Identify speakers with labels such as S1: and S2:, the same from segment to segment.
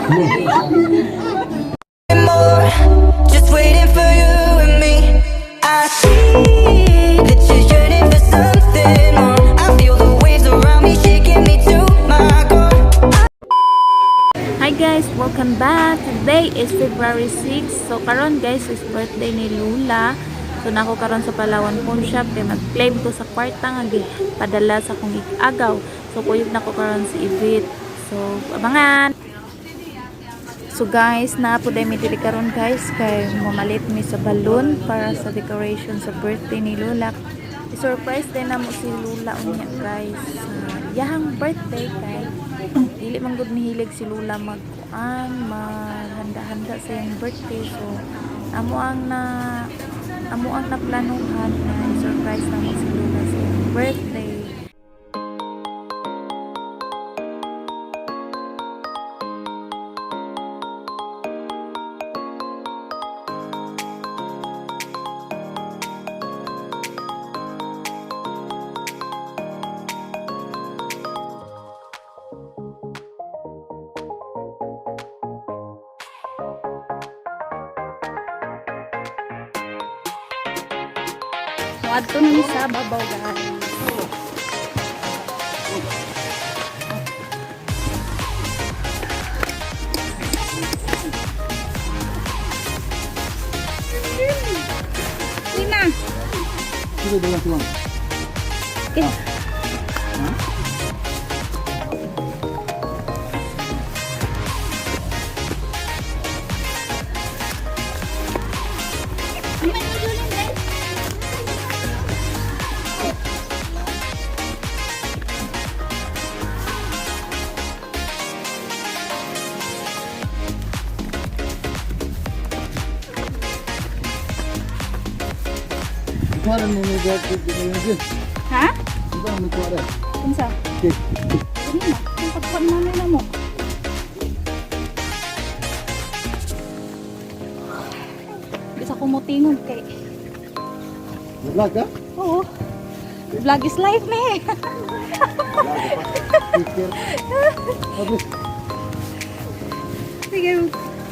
S1: More, just waiting for you and me. I see that you're yearning for something more. I feel the waves around me shaking me to my core.
S2: Hi guys, welcome back. Today is February 6. So karon guys is birthday ni Lula. So nako karon sa Palawan Pawn Shop kay mag-claim ko sa kwarta nga gipadala sa akong agaw. So kuyog nako karon si Ibit. So abangan. So guys, naa po mi diri karon guys kay mamalit mi sa balloon para sa decoration sa birthday ni Lula. I-surprise din namo si Lula unya guys sa iyahang birthday kay dili man gud mihilig si Lula magkuan, maghanda-handa sa iyang birthday. So amo ang naplanuhan na i-surprise namo si Lula sa iyang birthday.
S3: Muadto na mi sa babaw guys. Nina. Okay. Ha? Kinsa? Kanina, kung pagkuan na nila mo. Bisa ko motingon kay.
S4: Vlog ka?
S3: Oo. Vlog is life ni.
S4: Picture.
S3: Sige,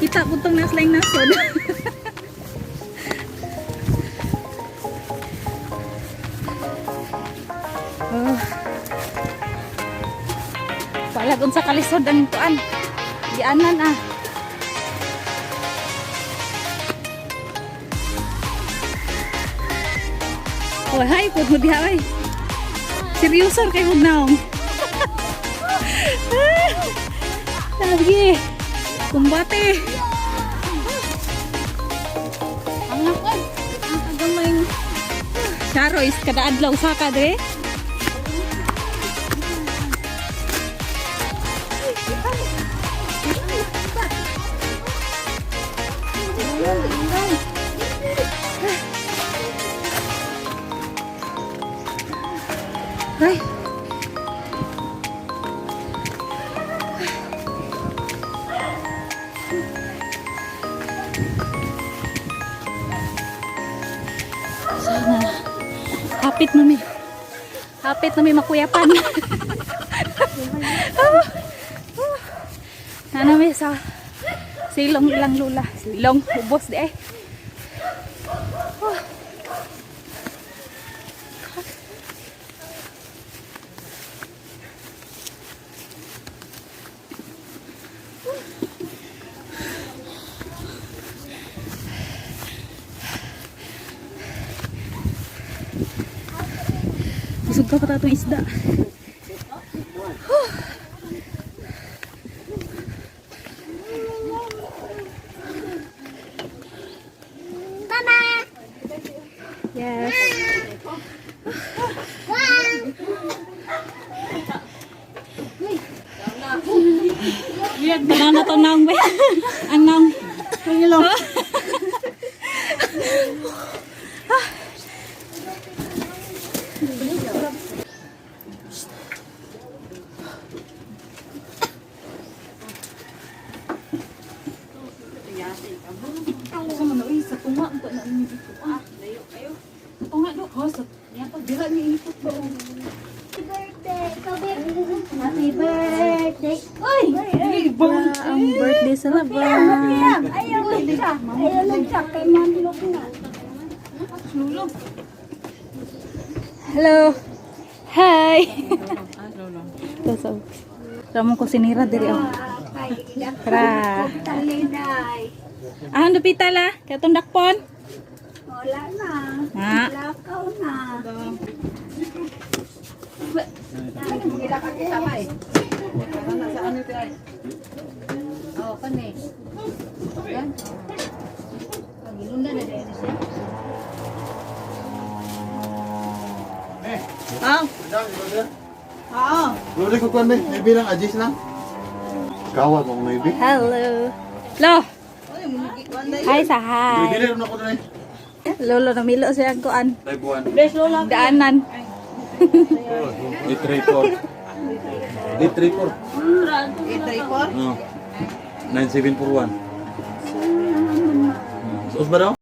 S3: kita po tong naslang nasod. Oh. Palag unsa kalisod ang tuan. Gianan ah. Oh, hi pud mo diha oy. Seryoso kay mong naong. Lagi. Kumbate. Ang ako. Ang kagamay. Charo is kada adlaw sa ka dire. Ay. Sana. Hapit na mi. Hapit na mi makuyapan. Nana mi sa silong ilang lula. Silong ubos di ay. Oh. Busog ka pa itong isda.
S5: Mama!
S3: Yes. Banana to naong ba? Ang naong. Pangilong. Sa man oy sa tunga ang na ni dito. Ah, layo kayo. Sa tunga do. Ha sa dira ni ikot ba.
S5: Happy birthday! Happy birthday! Birthday. Uy!
S2: Ang birthday celebrant.
S5: Ayaw lang siya. Ayaw lang siya. Kay Manlok na.
S3: Hello. Hi. Kaso. Ramon ko sinira diri oh. Tara.
S5: Taliday.
S3: Ah, dupita la. Katong dakpon.
S5: Wala na.
S3: Ha.
S5: Lakaw na.
S3: Ah.
S4: Oo. Lodi ko kuan be, maybe lang adjust lang. Kawag akong maybe.
S3: Hello. Lo. Hi sa hi.
S4: Dili rin ako dre.
S3: Lolo namilo siya ang kuan.
S4: Type 1.
S3: Daanan.
S4: 834. 834. 834? No. 9741. Sus ba daw?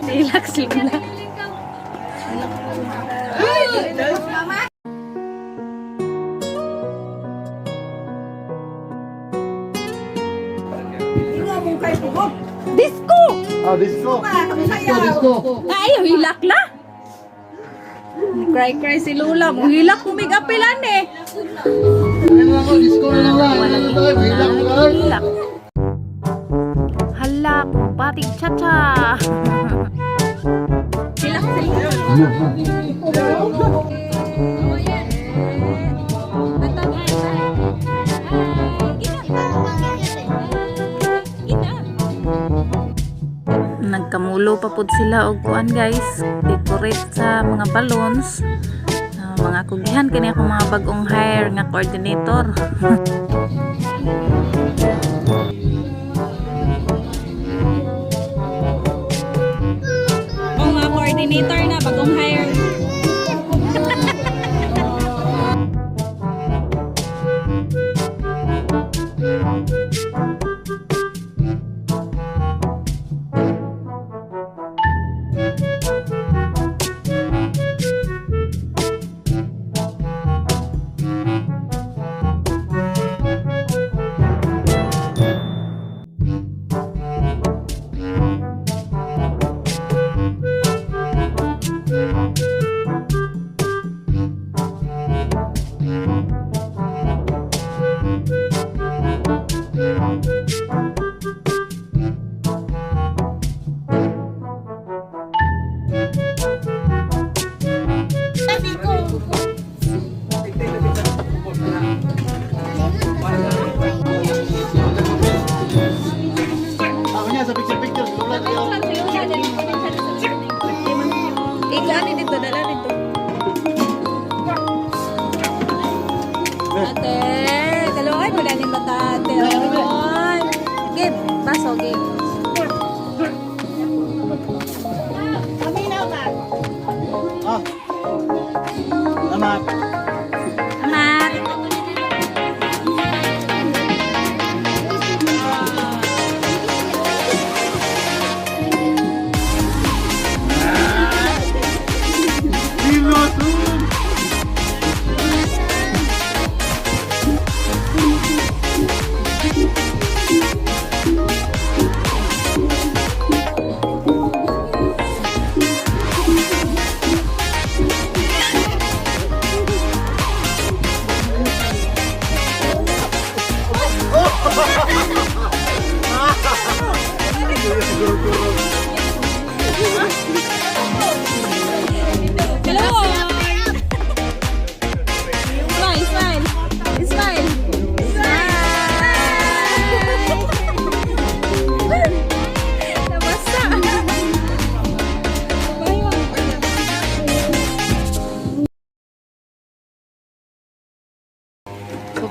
S3: Relax Lola. Disco!
S4: Ah, disco. Disco, disco.
S3: Ay, hilak la. Cry cry si Lola. Muhilak kumigapilan eh.
S4: Ano lang ako, disco na lang lang. Ano lang tayo, hilak na lang.
S2: Hilak. Hala, batik cha-cha.
S3: Hilak si Lola.
S2: Nagkamulo pa pud sila og kuan guys, decorate sa mga balloons. Ah, mga kugihan kini akong mga bagong hire nga coordinator.
S3: Ang mga coordinator na bagong hire.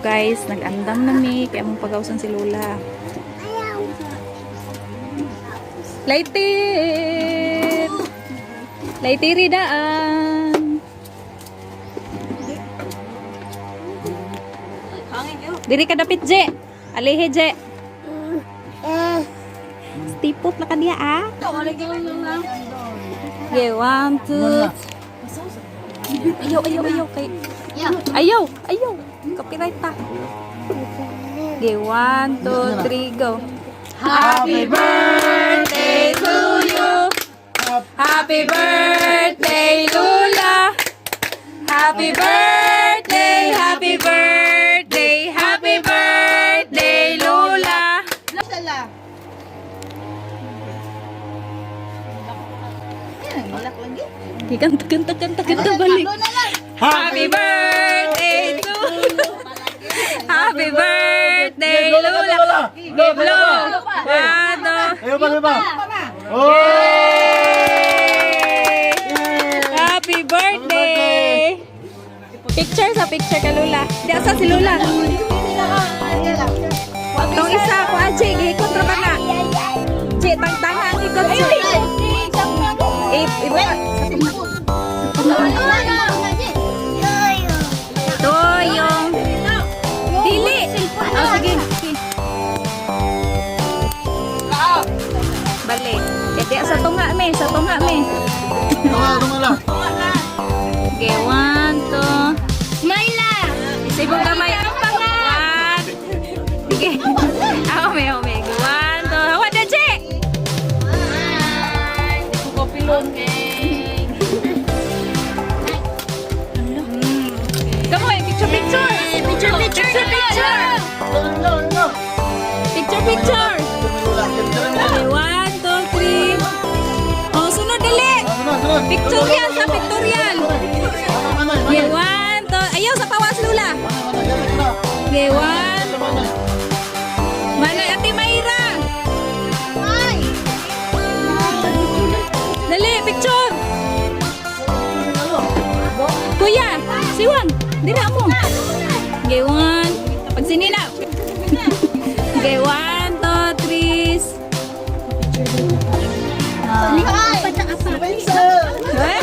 S3: guys, nag-andam na mi kay among pagawsan si Lola. Lighted! Lightiri daan. Diri ka dapit, Je. Alihi, Je. Stipot na kaniya, ah. Yeah, one, two. Ayaw, ayaw, ayaw. Kay... Ayaw, ayaw. Copyright ta. Okay, one, two, three, go. Happy birthday to you. Happy birthday, Lula. Happy birthday, happy birthday, happy birthday, Lula. Kanta, kanta, kanta, kanta, balik. Happy birthday to you. Happy birthday, Lula. Blow. One, two.
S4: Ayaw pa, ayaw pa. Oh!
S3: Yay! Happy birthday! Picture sa picture ka, Lula. Di asa si Lula? Tong isa ko, Ajay, giikot ra ba na? Jay, tangtanga ang ikot, Jay. Eh, iba. Ito yung dili. Oh, sige. Sige. Balik. Di sa tunga me, sa tunga me.
S4: Tunga, tunga lang.
S3: Okay, one, two. Smile. Sa ibang kamay. One. Sige. Ako may, ako may. One, two. Hawa na, Che! Come on, picture, picture! Picture, picture! Picture, picture! Picture, picture! Okay, one, two, three. Oh, sunod dali!
S4: Sunod, sunod.
S3: Pictorial sa pictorial! Okay, one, two. Ayaw, sa pawas, Lula! Okay, one. Manoy, Ate Mayra! Dali, picture! Kuya, siwang, dira mo. Okay, one. Pag sinina. Okay, one, two, three. Ay!